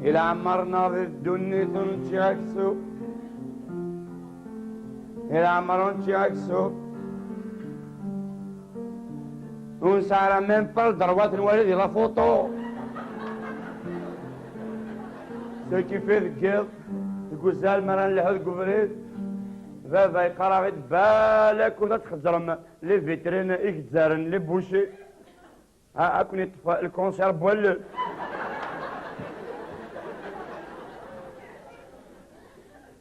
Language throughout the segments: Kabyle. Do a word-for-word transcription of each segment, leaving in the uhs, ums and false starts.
I leɛmer-nneɣ di ddunit ur nečči aksum. I leɛmer ur nečči aksum. Ur nesɛi ara même pas le droit ad nwali di la photo. Ce qui fait deg yiḍ, deg uzal, mi ara nleḥḥu deg ubrid, baba yeqqar-aɣ-id: balak ur ad txezzrem les vitrines, igezzaren, les bouchers. Ha, ad ken-iṭṭef lkanṣir n wallen.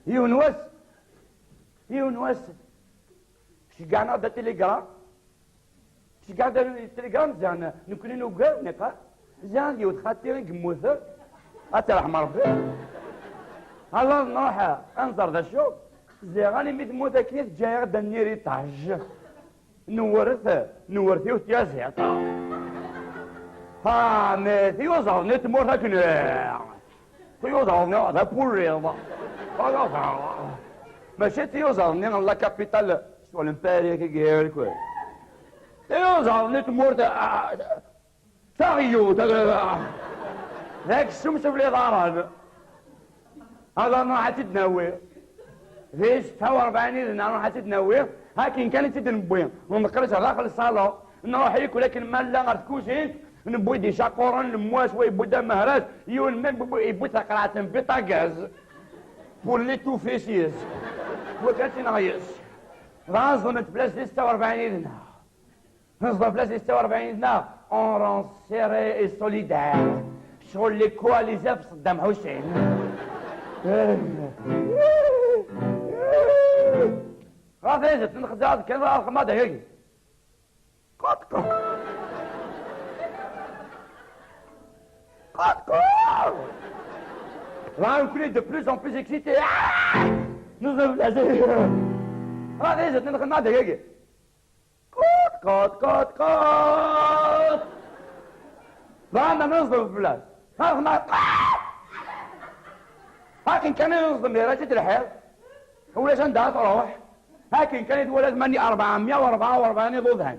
Yiwen wass, yiwen wass, ceggɛen-aɣ-d atiligṛam. Ceggɛen-aɣ-d atiligṛam, ziɣen nekkni nugar, niqal ziɣen d yiwet xaṭi i yemmuten. Ad tt-yerḥem Ṛebbi. Ala nṛuḥ ad nẓer d acu. Ziɣen imi temmut akken i teǧǧa-yaɣ-d un héritage. Newret, newret yiwet tyaziḍt. Ha, mi tiyuzaḍ-nni n tmurt akken, tiyuzaḍ-nni d apulliḍ. Mačči d tiyuzaḍ-nni n la capitale, s wallen Paris, kiki, kul. Tiyuzaḍ-nni n tmurt, ah, Taɣyut, d aksum s iḍarren. Ad nruḥ ad tt-id-nawi. Di setta u rebɛin yid-neɣ nruḥ ad tt-id-nawi. Akken kan i tt-id-newwi. Nḍeqqer-itt ɣer daxel ṣṣalon. Nruḥ ikul akken ma nella ɣer tkuzint. Newwi-d icaquren, lemwas, wa yewwi-d amehraz. Yiwen ma yewwi-d taqerɛet n biṭagaz. Pour l'étouffer s yes. Wa kan tt-ineɣ yes. Dɣa ẓẓlent fell-as di setta u rebɛin yid-neɣ. Neẓra fell-as di setta u rebɛin yid-neɣ, on rend serré et solidaire. Ccɣel les coalisés ɣef Saddam Hussein. Ɣef ayzet nxeddeɛ kan ɣer xmada-agi. Kut, kut. Kut, kut. Là, on est de plus en plus excité. Ah! Nous avons la... Ɣef ayzet nxeddeɛ-agi. Kut, kut, kut, kut. Bɣan ad neẓdem fell-as. Ad neẓdem. Akken kan i neẓdem, yerra-tt-id lḥiḍ. Ulac anda ad truḥ. Akken kan i twala tmanya, rebɛemya u rebɛa u rebɛin iḍudan.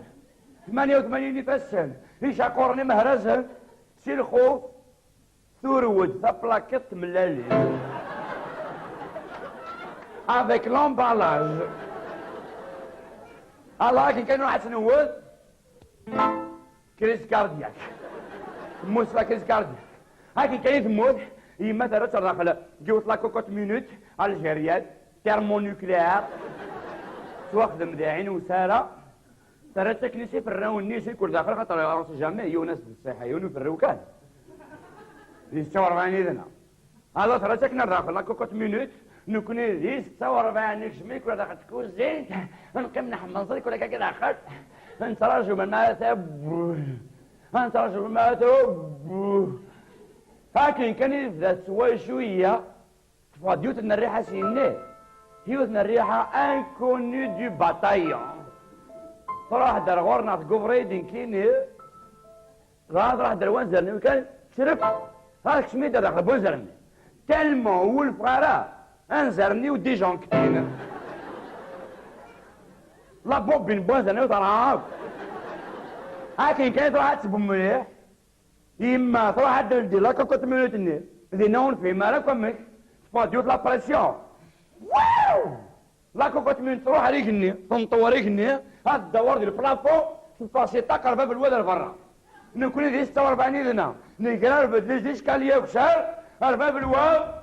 Tmanya u tmanyin ifassen. Icaquren imehrazen. Si lxuf. Turew-d taplakiṭ tmellalin avec l'emballage. Alors akken kan nruḥ ad tt-newwet, crise cardiaque. Temmut s la crise cardiaque. Akken kan i temmut, yemma terra-tt ar daxel n yiwet la cocotte minute algérienne, thermonucléaire. Tettwaxdem di Ɛin Usara. Terra-tt akken i s iferrawen-nni, si kul daxel, xaṭer on sait jamais, yiwen ass d ṣṣiḥa, yiwen uferriw kan. Di setta u rebɛin yid-neɣ. Alors terra-tt akken ar daxel, la cocotte minute, nekkni di setta u rebɛin nekcem ikul daxel tkuzint, neqqim neḥmenẓ ikul akka daxel, nettraǧu melmi ara taww, nettraǧu melmi ara taww. Akken kan i tebda tettwacu-ya, Teffeɣ-d yiwet n rriḥa s yinni, yiwet n rriḥa inconnue du bataillon. Truḥ-d ar ɣur-neɣ deg ubrid nekkini, dɣa truḥ-d ar wanzaren-iw kan, tecref, dɣa tekcem-iyi-d ar daxel n wanzaren-nni. Tellement ur wulfeɣ ara, anzaren-iw dijonctin. La bobine n wanzaren-iw terɛa akk. Akken kan i truḥ ad tbum mliḥ, Yemma truḥ ad d-teldi la cocotte minute-nni. Dinna ur nefhim ara akk amek. Teffeɣ-d yiwet la pression. Waw! La cocotte minute truḥ ar igenni, tenṭew ar igenni, ad tdawar di le plafond, teffeɣ si ṭṭaq ar bab n wad ar berra. Nekkni di setta u rebɛin yid-neɣ, negrarbed les escaliers akessar ar bab n wad,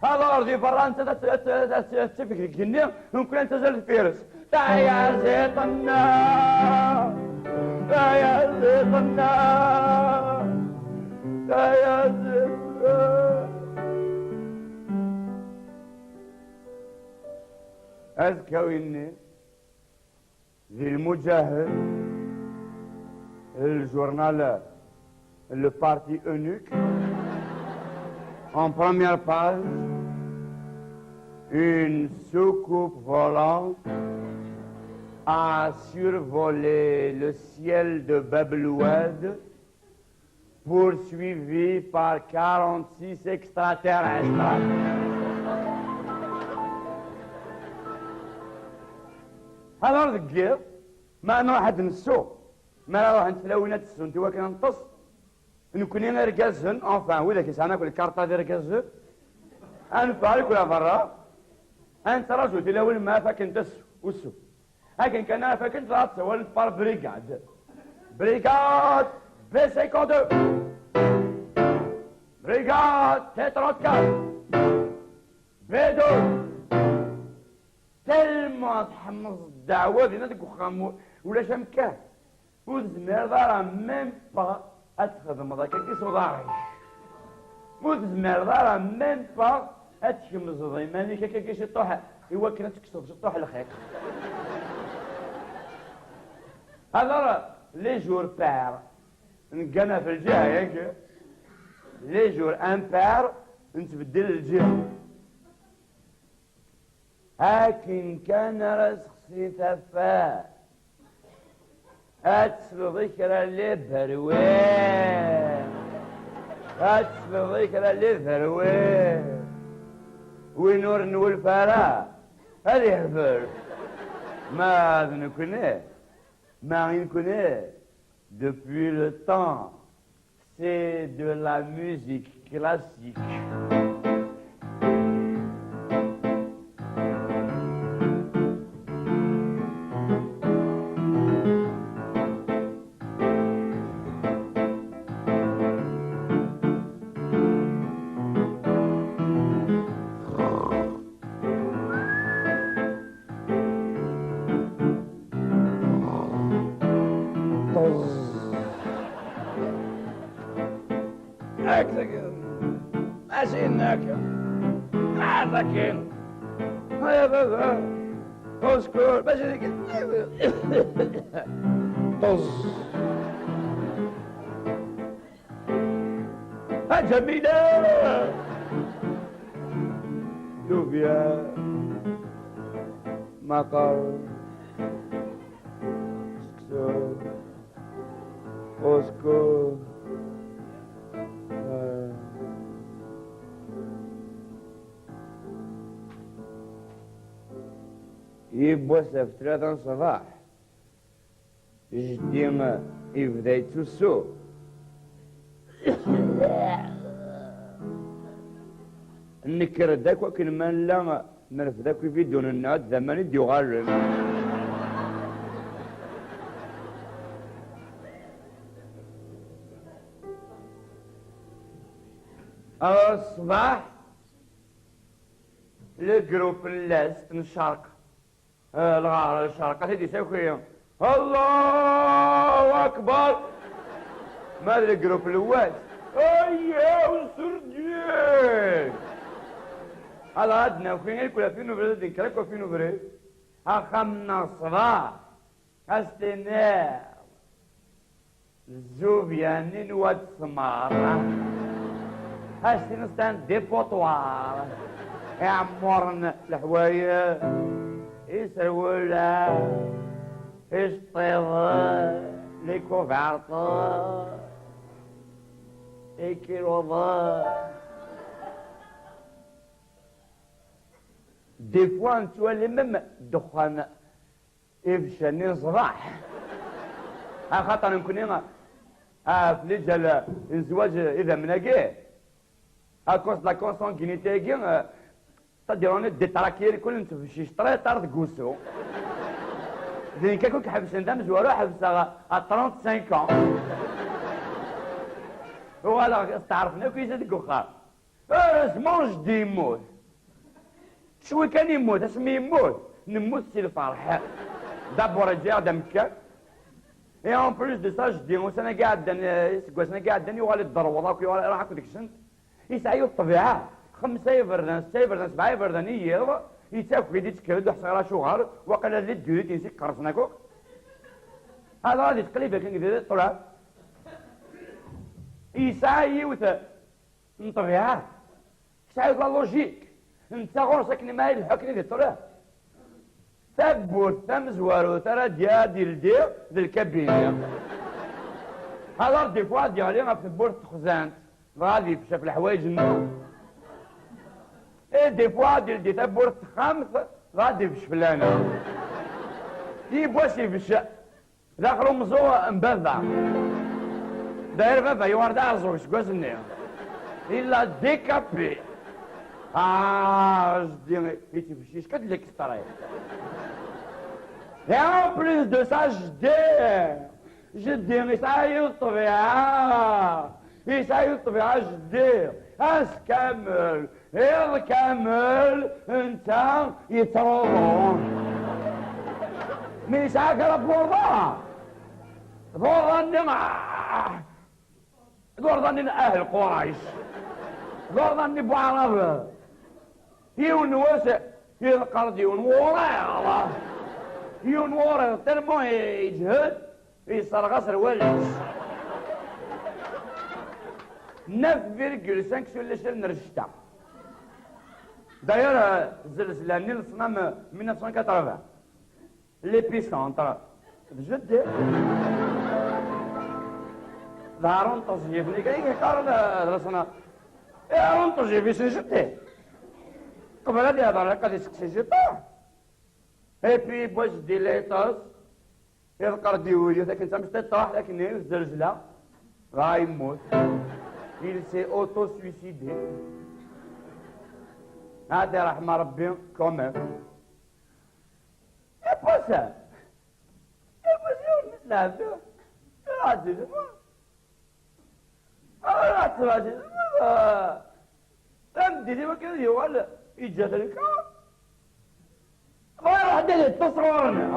Aḍar di berra netta ad tt-, ad tt-, ad tt-, ad tt-tafek deg igenni, nekkni ad nettazal deffir-s. Tayaziḍt-nneɣ! Tayaziḍt-nneɣ! Tayaziḍt-nneɣ! Azekka-winni, Di Lmuǧahed, le journal, le parti eunuque, en première page, une soucoupe volante a survolé le ciel de Bab el-Wad, poursuivi par quarante-six extraterrestres. Alors deg yiḍ, ma nruḥ ad nsuɣ, mi ara ruḥent tlawin ad ssunt i wakken ad neṭṭes, Nekkni irgazen, enfin, widak yesɛan akk lkarṭa d irgazen, ad neffeɣ akk ɣer berra, ad nettraǧu tilawin ma ad fakent usu. Akken kan ara fakent, dɣa ad ssawalent par brigade. Brigade B cinquante-deux. Brigade T trente-quatre. B deux. Tellement tḥemmleḍ ddeɛwa dinna deg uxxam, u-, ulac amkan. Ur tezmireḍ ara même pas ad txedmeḍ akka s uḍar-ik. Ur tezmireḍ ara même pas ad tkemzeḍ iman-ik akka ciṭuḥ, i wakken ad tekkseḍ ciṭuḥ lxiq. Alors, les jours pairs, neggan ɣef lǧiha-agi, les jours impairs, nettbeddil lǧiha. Akken kan ara sexsi tafat, ad tesleḍ i kra n liberwin, ad tesleḍ i kra n liberwin. Win ur nwulef ara, ad ihbel. Ma d nekkni, ma i nekkni, depuis le temps, c'est de la musique classique. Ṭeẓ. Akka, akka. Mačči akka. Ar dakin. Ay a baba. Au secours. Mačči akka. Ṭeẓ. A Ǧamila! Lubya, maqar, seksu, au secours. Yiwwas ɣef tlata n ṣṣbeḥ, jeddi yebda yettusu. Nekker-d akk akken ma nella, nerfed akk ibidunen-nneɣ d aman i d-yuɣalen. Ar ṣṣbeḥ, le groupe n l'Est, n ccerq, Eh, lɣar, lcerq, ad t-id-isaki. Allahu Akbar! Ma d legrup n lwat. Ayya, userdin! Ala ad naki irkul ɣef ubrid, ad d-nenker akk ɣef ubrid. Axxam-nneɣ ṣṣbeḥ, ad s-tiniḍ. Zzubya-nni n wat Tmar. Ad s-tiniḍ c'est un dépotoir. Iɛemmuren leḥwayeǧ, iserwula, iceṭṭiḍen, les couvertes, ikiluḍen. Des fois, nettwali même ddexxan. Ibeccan-nni n ṣṣbeḥ. Axaṭer nekkni, ah, ɣef liǧal n zzwaǧ idammen-agi, à cause de la consanguinité-agi, eh, c'est-à-dire on est détraqué, irkul nettbeccic très tard deg wusu. D nekk akk i iḥebsen d amezwaru, ḥebseɣ à trente-cinq ans. Uɣaleɣ steɛṛfen akk yizad deg uxxam. Heureusement, jeddi yemmut. Cwi kan yemmut, asmi yemmut, nemmut si lferḥ. D'abord, ǧǧiɣ-d amekkan. Et en plus de ça, jeddi, ussan-agi iɛeddan, eh, iseggasen-agi iɛeddan, yuɣal iderweḍ akk, yuɣal iruḥ akk deg-sent. Yesɛa yiwet ṭṭbiɛa, xemsa iberdan, setta iberdan, sebɛa iberdan i yiḍ, yettaki-d, yettkel-d, ur ḥṣiɣ ara acuɣer, waqila d les durites-ines i iqersen akk. Hada ad yettqellib akken deg ṭṭlam. Yesɛa yiwet n ṭṭbiɛa. Tesɛiḍ la logique. Netta ɣur-s akken ma ileḥḥu akken i d-iṭṭalab. Tawwurt tamezwarut ara d-, ad d-yeldi d lkabini. Alors, des fois, ad d-yeɣli ɣef tewwurt texzant, dɣa ad yebcef leḥwayeǧ-nni. Et des fois, ad d-yeldi tawwurt texxamt, dɣa ad yebcef lana. Yiwwas ibecc daxel umẓu n baba. Dayer baba yuɣal d aɛeẓẓug seg wass-nni. Il a décapé. Ah, jeddi, yettbeccic kan d l'extrait. Et en plus de ça, jeddi, jeddi, yesɛa yiwet ṭṭbiɛa. Yesɛa yiwet ṭṭbiɛa, jeddi. Ass kamel, iḍ kamel, netta yettruḍu. Mi yesɛa kra n lbuḍa, lbuḍa-nni, ah, lbuḍa-nni n ahel Qurayc, lbuḍa-nni n Waɛrab. Yiwen wass, yeḍqer-d yiwen wuṛiɣ, yiwen wuṛiɣ, tellement yeǧhed, yesserɣ aserwal-is. Neuf virgule cinq sur l'échelle n rejta. D'ailleurs, euh, zzelzla-nni n leṣnam, euh, mille neuf cent quatre-vingts. L'épicentre d jeddi. D Harun Teẓyif-nni kan i yeqqaren, euh, d leṣnam. I Harun Teẓyif, isem jeddi. Qbel ad yehder, ilaq ad iseqsi jeddi. Et puis, yewwa jeddi la yeṭṭes. Iḍeqqer-d i wul-is akken d tamecṭiṭṭaḥt, akken i zzelzla, dɣa yemmut. Il s'est auto-suicidé. Ad iṛḥem Ṛebbi, quand même. Ipusa! Ipusa yiwen n lɛebd. Iṛuḥ-d di lmut. Ahat ɣas, tameddit i wakken ad yuɣal yeǧǧa-t lkar. Bɣiɣ ḥedd ad yeṭṭes ɣur-neɣ.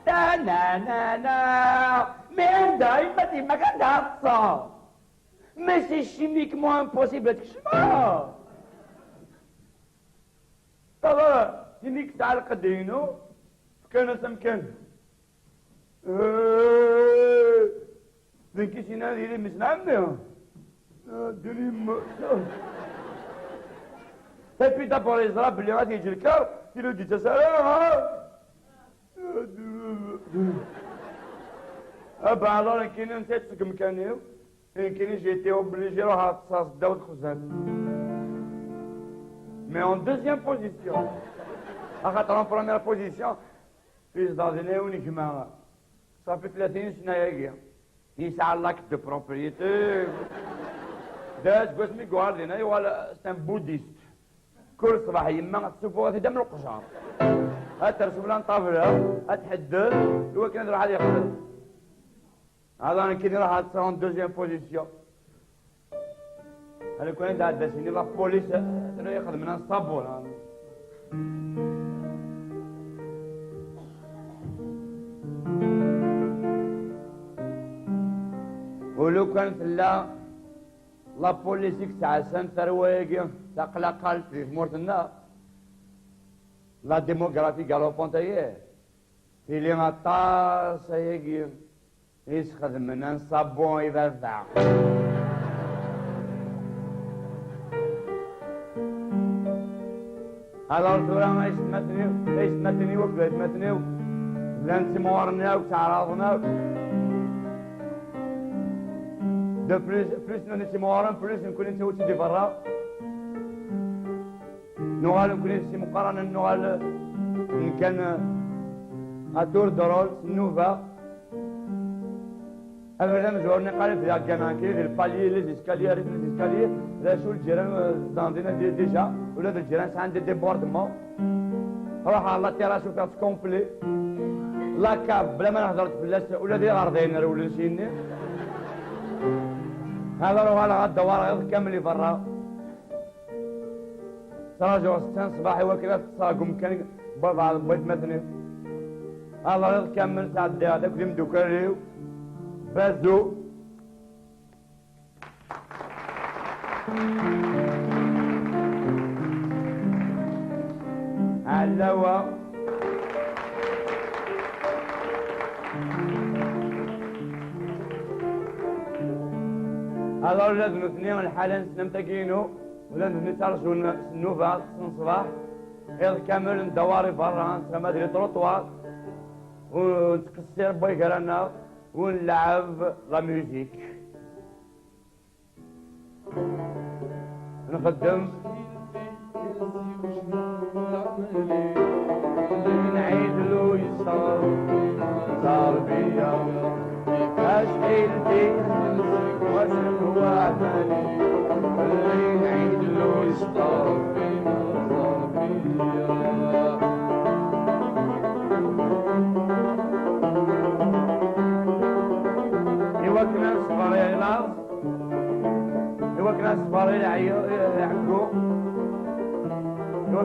Ta na na na. Mais anda yemma d yemma-k, anda ad teṭṭseḍ? Mais c'est chimiquement impossible ad tkecmeḍ. Ṭala, tin i yesɛa lqedd-inu, fkan-as amkan. Eh, d nekk i s-yennan ad yili mmi-s n ɛemmi. Ah, ddin yemma. Et puis d'abord yeẓra belli ad yeǧǧ lkar, tili ur d-yettas ara, ha? Ah, bah, alors nekkini netta yeṭṭes deg umkan-iw, nekkini j'ai été obligé ruḥeɣ ṭṭseɣ ddaw texzant. Mais en deuxième position. Axaṭer en première position, yezdeɣ dinna yiwen gma. Ṣafi tlatin sna-yagi. Yesɛa l'acte de propriété. D aseggas mi yuɣal dinna, yuɣal, c'est un bouddhiste. Kul ṣṣbeḥ yemma ad tessufuɣ-it-id am leqjar. Ad tersu bla ṭṭabla, ad tḥedded, i wakken ad iruḥ ad yexdem. Hada nekkini ruḥ ad ṭṭseɣ en deuxième position. Lukan ad tɛedda sini la police, tella ixedmen am ṣṣabun. U lukan tella la police i yettɛassan tarwa-agi taqlaqalt di tmurt-nneɣ, la démographie galopante-agi, tili aṭas ayagi i s-xedmen am ṣṣabun i baba. Alors tura aytmaten-iw, aytmaten-iw akked aytmaten-iw llan ttimɣuren akk, ttaɛraḍen akk. De plus, plus nutni ttimɣuren, plus nekkni nettawi-tt-id i berra. Nuɣal nekkni d timeqqranin, nuɣal nekkan à tour de rôle, s nnuba. Abrid amezwaru-nni qqaren-t d agana, nekkni d le palier, les escaliers, arrêt les escaliers, d acu lǧiran, euh, zedɣen dinna di-, déjà, ula d lǧiran sɛan des débordements. Ruḥeɣ ɣer la terrasse, ufiɣ-tt complet. La cave, bla ma nehder fell-as, ula d iɣerdayen rewlen syenni. Hada uɣaleɣ ad dewwareɣ iḍ kamel i berra. Ttṛajuɣ ssetta n ṣṣbeḥ i wakken ad ṭṭseɣ deg umkan n baba d waytmaten-iw. Aḍriḍ kamel sɛeddaɣ-t akked imeddukal-iw. Bazu. Ɛlawa. Alors ula d nutni lḥala-nsen am tagi-inu. Ula d nutni ttarjun s nnuba, ṭṭsen ṣṣbeḥ, iḍ kamel ndewwar i berra, nettɣama di les trottoirs, u nettqessir wway gar-aneɣ, u nleɛɛeb la musique. Nxeddem. Nɛid luyṣer, terbiya, acḥil di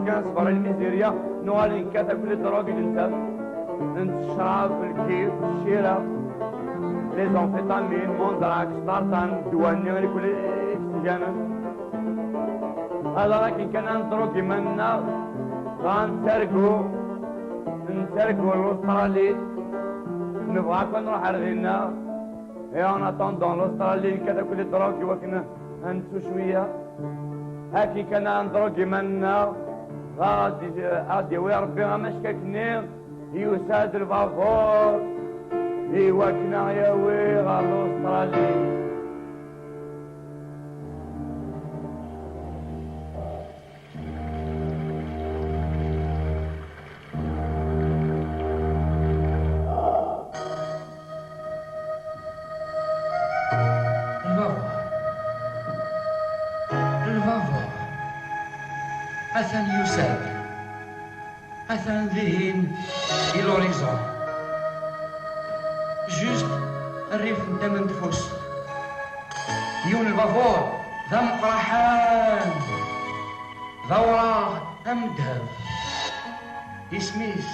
Kan ṣber i lmizirya, nuɣal nekkat akk les drogues i d-ntaf. Ntett ccrab, lkif, ccira, les amphétamines, mandrax, tartan, ddwa-nni, les excitantes. Ala akken kan ad nedrug iman-nneɣ, dɣa nettargu, nettargu l'Australie, nebɣa akk ad nruḥ ar dinna. Et en attendant l'Australie, nekkat akk les drogues i wakken ad nettu cwiya. Akken kan ad nedrug iman-nneɣ, dɣa ad d-, ad d-yawi Rebbi amackak-nni, yusa-d lbabur i wakken ad ɣ-yawi ɣer l'Australie. Lbabur. Lbabur. Atan yusa-d. Atan dihin i l'horizon. Juste rrif n tament ufus. Yiwen lbabur d ameqqraḥan, d awraɣ am ddheb. Isem-is,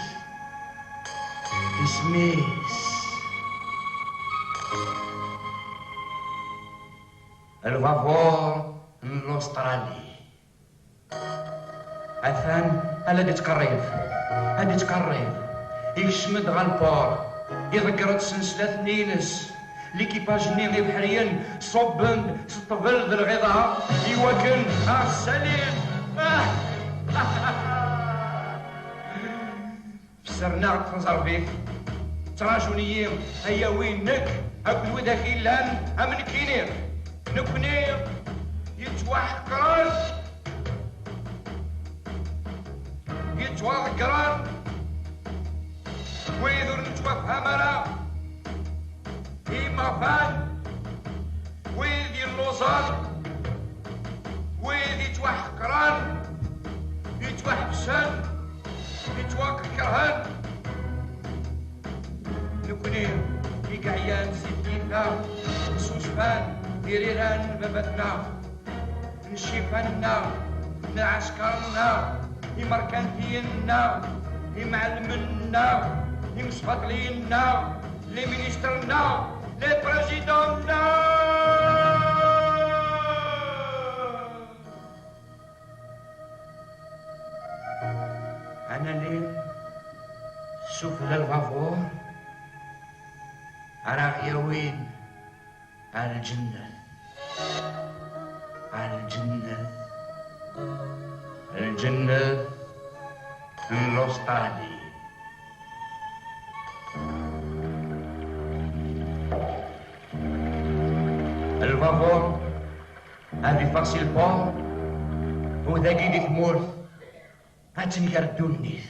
isem-is lbabur n l'Australie. Atan ala d-ittqerrib, ad d-ittqerrib. Ikcem-d ɣer lport, iḍegger-d s nslat-nni-ines. L'équipage-nni ibeḥriyen ṣubben-d s ṭṭbel d lɣiḍa i wakken ad ɣ-ssalin. Fessren-aɣ-d taẓerbit, ttrajun-iyi ad yawi nekk akked widak yellan am nekkini. Nekkni yettwaḥeqren, yettwaḍeggren, wid ur nettwafham ara, imeɣban, wid yelluẓen, wid yettwaḥeqren, yettwaḥebsen, yettwakerhen. Nekni i yeɛyan si tiyita, nsusfan di riran n baba-tneɣ, n ccifan-nneɣ, n lɛesker-nneɣ, imerkantiyen-nneɣ, imɛellmen-nneɣ, imesbaṭliyen-nneɣ, les ministres-nneɣ, les présidents-nneɣ. Ad nali sufella lbabur ara ɣ-yawin ar lǧennet. Ar lǧennet. Lǧennet n l'Australie. Lbabur ad iffeɣ si lport, u dagi di tmurt ad tenger ddunit.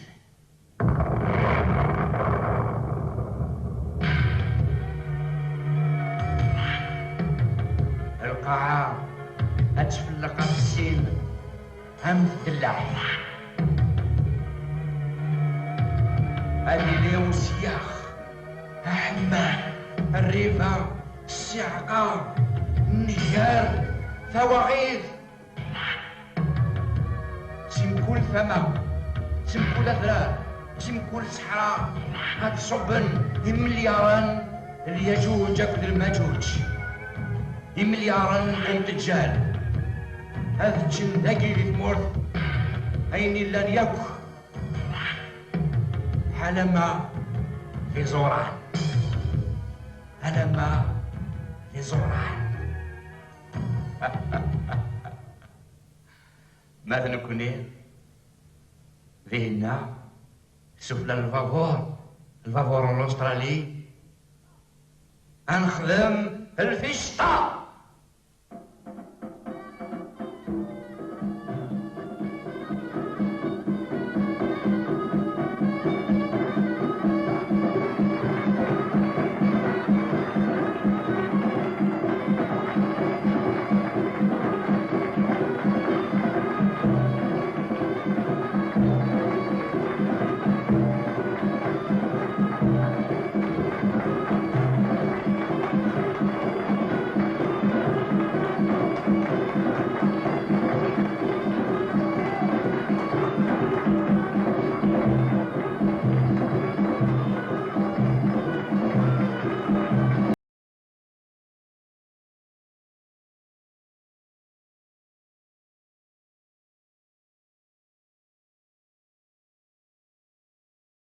Lqaɛa ad tfelleq ɣef sin am tdellaɛt. Ad yili usyax, aḥemmam, rriba, ssiɛqa, nnger, tawaɣit. Si mkul tama, si mkul adrar, si mkul ṣṣeḥra, ad ṣubben imelyaṛen n Lyaǧuǧ akked Lmaǧuǧ. Imelyaṛen n umteǧǧal ad ččen dagi di tmurt ayen illan yakk, alamma d iẓuran, alamma d iẓuran. Ma d nekkni, dinna, sufella n lbabur, lbabur n l'Australie, ad nexdem lfista.